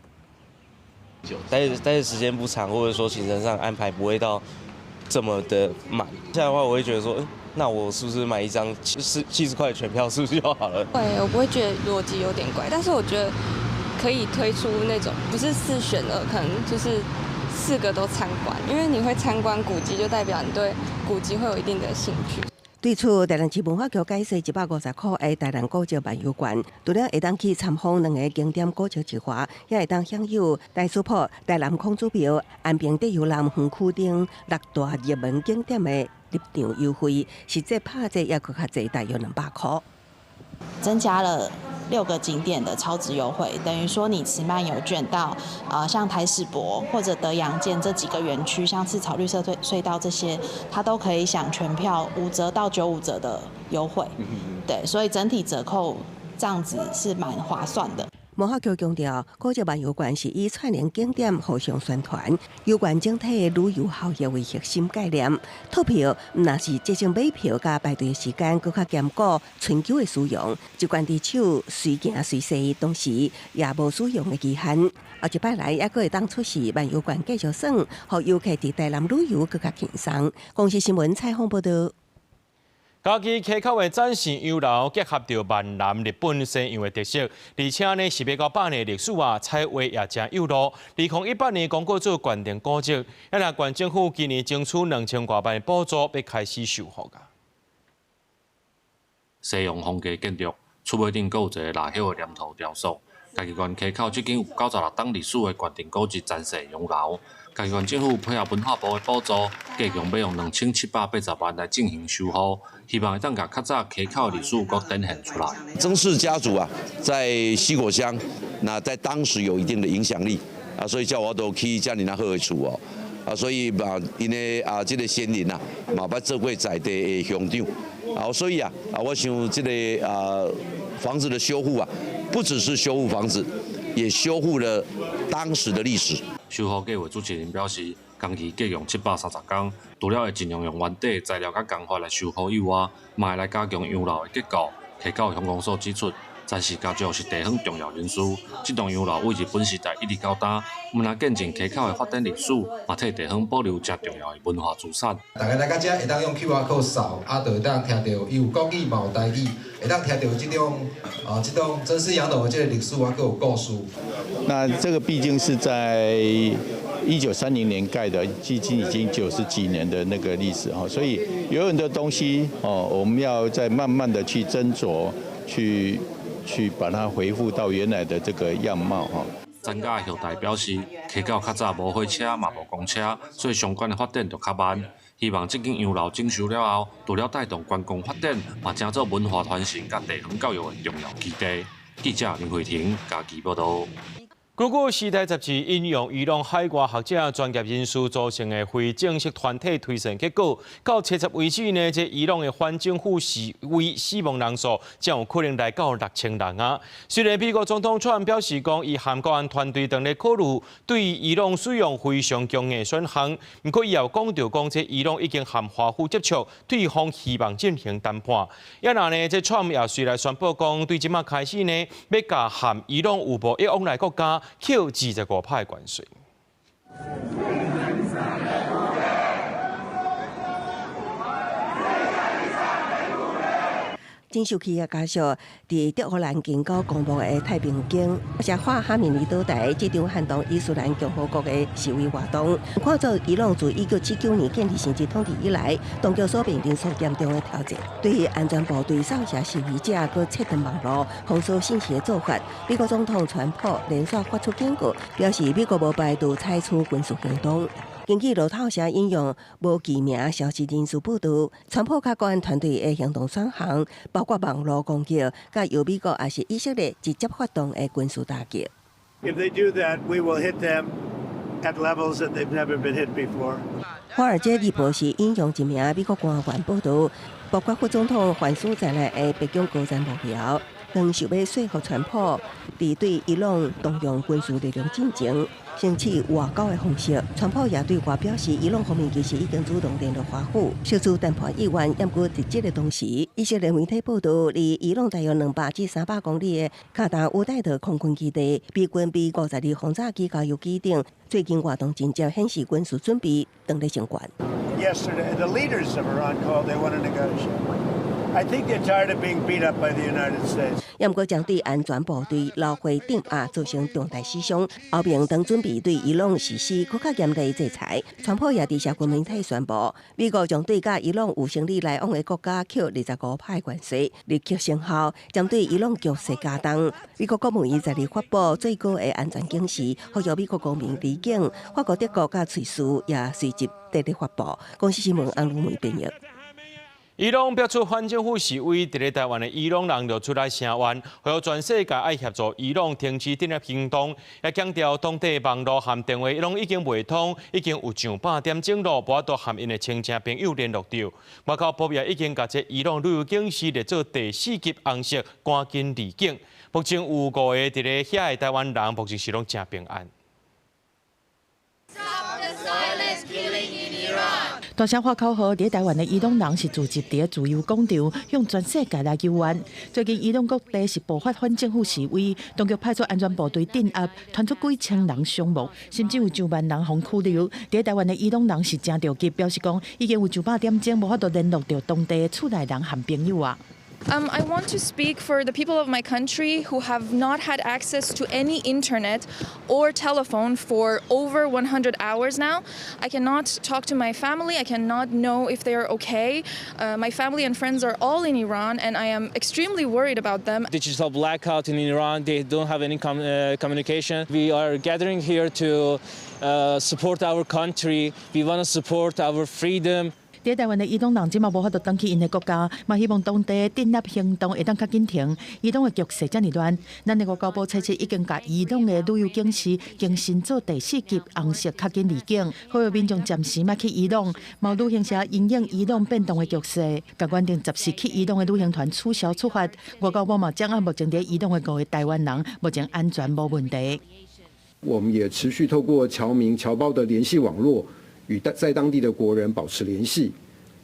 待的時間不長，或者說行程上安排不會到這麼的滿。這樣的話，我會覺得說，那我是不是買一張70塊的全票，是不是就好了？會，我不會覺得邏輯有點怪，但是我覺得可以推出那種不是四選二，可能就是四個都參觀，因為你會參觀古蹟，就代表你對古蹟會有一定的興趣。對此，台南市文化局解釋150箍的台南古蹟漫遊券，除了會當去參訪兩个景點古蹟之外，也會當享有台史堡、台南孔子廟、安平德佑南園區等六大熱門景點的入場優惠，實際拍折猶閣較濟，大約200箍。增加了6個景點的超值優惠，等於說你持漫遊券到像台史博或者德陽建這幾個園區，像赤草綠色隧道這些，它都可以享全票5折到95折的優惠。對，所以整體折扣這樣子是蠻划算的。文化局強調，古蹟漫遊券是以串聯景點互相宣傳，有關整體旅遊效益為核心概念。套票毋但是節省買票佮排隊時間，閣較兼顧春秋的使用，一罐佇手隨行隨踅，同時也無使用的期限。後一擺來，猶閣會當出示漫遊券繼續耍，予遊客佇台南旅遊閣較輕鬆。公視新聞採訪報導。家己溪口的展示洋樓結合著閩南、日本、西洋的特色，而且呢是欲到百年歷史啊，彩畫也誠有路。2018年公告做縣定古蹟，啊若縣政府今年爭取2000外萬的補助，欲開始修復啊。西洋風格建築，厝尾頂閣有一个蠟葉的黏土雕塑。嘉義縣溪口這間有96冬歷史的縣定古蹟詹氏洋樓，嘉義縣政府配合文化部的補助，計共欲用2780萬來進行修復，希望會當共較早溪口的歷史閣展現出來。曾氏家族啊，在西果鄉，那在當時有一定的影響力啊，所以才有法度起遮爾仔好的厝哦，啊，所以嘛，𪜶的啊，這个先人啊，嘛捌做過在地的鄉長，啊，所以啊，啊，我想這个啊房子的修復啊，不只是修復房子，也修復了當時的歷史。修復計劃主持人表示，工期計用730工，除了會盡量用原底材料佮工法來修復以外，嘛會來加強洋樓的結構。溪口鄉公所指出，詹氏家族是地方重要人士，這棟洋樓對日本時代一直到今，毋但見證溪口的發展歷史，嘛替地方保留誠重要的文化資產。逐家來到遮會當用 QR code 掃，啊，就會當聽著伊有國語嘛有台語，會當聽著這種曾氏洋樓的這个歷史啊，閣有故事。那這個畢竟是在1930年蓋的，距今已經90幾年的那個歷史哈，所以有很多東西哦，我們要再慢慢的去斟酌，去把它恢復到原來的這個樣貌哈。專家後代表示，溪口較早無火車嘛無公車，所以相關的發展就較慢。希望這間洋樓整修了後，除了帶動觀光發展，嘛成做文化傳承佮地方教育的重要基地。記者林慧婷嘉義報導。根據《時代雜誌》引用伊朗海外學者專業人士組成的非正式團體推算結果，到70為止呢，這伊朗的反政府示威死亡人數將有可能來到6000人啊。雖然美國總統川普表示講，伊和國安團隊當咧考慮對伊朗使用非常強硬選項，毋過伊也有講著講，這伊朗已經和華府接觸，對方希望進行談判。啊若呢，這川普也隨來宣布講，對這馬開始呢，欲共和伊朗有貿易往來國家扣25趴的關稅。真受氣的家屬，佇德黑蘭近郊公墓的太平間，寫話哈米尼倒台這場撼動伊斯蘭共和國的示威活動，看做伊朗自1979年建立實質統治以來，當局所面臨最嚴重的挑戰。對於安全部隊掃射示威者，閣切斷網路、封鎖信息的做法，美國總統川普連續發出警告，表示美國無排除採取軍事行動。根據路透社引用無記名消息人士報導，川普佮國安團隊的行動選項包括網路攻擊，佮由美國抑是以色列直接發動的軍事打擊。 If they do that, we will hit them at levels that they've never been hit before. 華爾街日報是引用一名美國官員報導，包括副總統范斯在內的白宮高層幕僚，當想欲說服川普，佇對伊朗動用軍事力量進前，先試外交的方式。川普也對外表示，伊朗方面其實已經主動聯絡華府，釋出談判意願。毋過佇這个同時，以色列媒體報導，離伊朗大約200至300公里的卡達烏代德空軍基地，美軍 B 52轟炸機加油機頂，最近活動真正顯示軍事準備當咧升懸。 Yesterday, the leaders of Iran called. They want to negotiate. I think they're tired of being beat up by the United States. 也毋過將對安全部隊撈貨鎮壓造成重大死傷，歐盟當準備對伊朗實施閣較嚴厲制裁。川普也佇社群媒體宣布，美國將對佮伊朗有生理來往的國家扣25%關稅，立刻生效，針對伊朗局勢加重。美國國務院昨日發布最高的安全警示，呼籲美國公民離境。法國、德國佮瑞士也隨即綴咧發布。公視新聞安如梅編譯。伊朗爆出反政府示威，佇咧台灣的伊朗人就出來聲援，呼籲全世界愛協助伊朗停止鎮壓行動，也強調當地網路和電話攏已經袂通，已經有上百點鐘咯，無法度和𪜶的親戚朋友聯絡著。外交部也已經共這伊朗旅遊警示列做第四級紅色，趕緊離境。目前有五個佇咧遐的台灣人，目前是攏誠平安。 Stop the silent killing in Iran. 大聲喊口號，佇台灣的伊朗人是聚集佇自由廣場，向全世界來求援。最近伊朗各地是爆發反政府示威，當局派出安全部隊鎮壓，傳出幾千人傷亡，甚至有上萬人予拘留。佇台灣的伊朗人是誠著急，表示講已經有上百點鐘無法度聯絡著當地的厝內人和朋友啊。 I want to speak for the people of my country who have not had access to any internet or telephone for over 100 hours now. I cannot talk to my family. I cannot know if they are okay. My family and friends are all in Iran, and I am extremely worried about them. Digital blackout in Iran. They don't have any communication. We are gathering here to support our country. We want to support our freedom. 佇台灣的伊朗人這馬無法度轉去𪜶的國家，嘛希望當地鎮壓行動會當較緊停。伊朗的局勢遮爾亂，咱的外交部初七已經共伊朗的旅遊警示更新做第四級紅色，較緊離境，呼籲民眾暫時莫去伊朗。嘛有旅行社因應伊朗變動的局勢，共原定十四去伊朗的旅行團取消出發。外交部嘛掌握目前佇伊朗的五個台灣人，目前安全無問題。我們也持續透過僑民僑胞的聯繫網絡，與在當地的國人保持聯繫。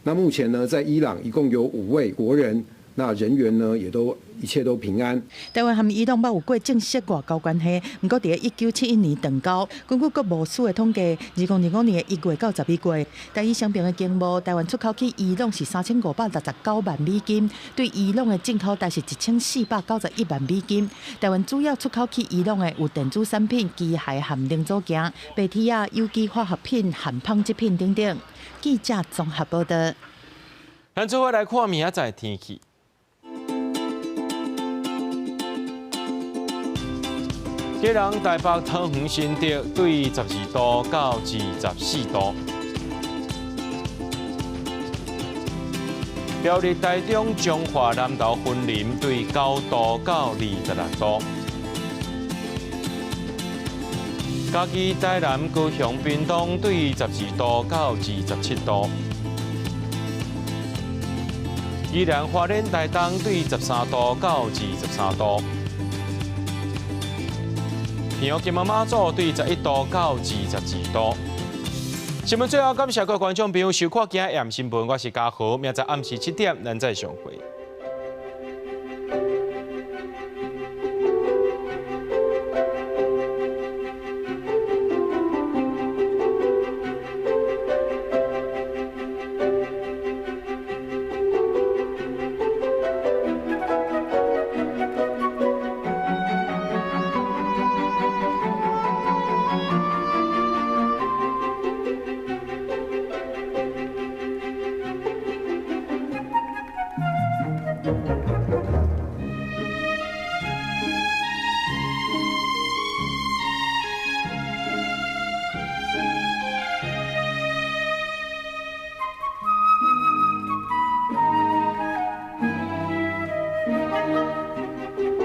那目前呢，在伊朗一共有五位國人，那人員呢也都一切都平安。台灣和伊朗捌有過正式外交關係，毋過佇1971年斷交。根據國務署的統計，2025年的1月到12月，台伊雙邊的經貿，台灣出口去伊朗是3569萬美金，對伊朗的進口大是1491萬美金。台灣主要出口去伊朗的有電子產品、機械和零組件、白鐵仔、有機化學品和紡織品等等。記者綜合報道。咱做伙來看明仔載天氣。基隆、台北、桃園、新竹對12度到24度。苗栗、台中、彰化、南投、雲林對9度到26度。嘉義、台南、高雄、屏東對12度到27度。宜蘭、花蓮、台東對13度到23度。屏東金門馬祖對11度到22度。新聞最後感謝各位觀眾朋友收看今日新聞，我是嘉豪，明仔暗時7點，咱再相會。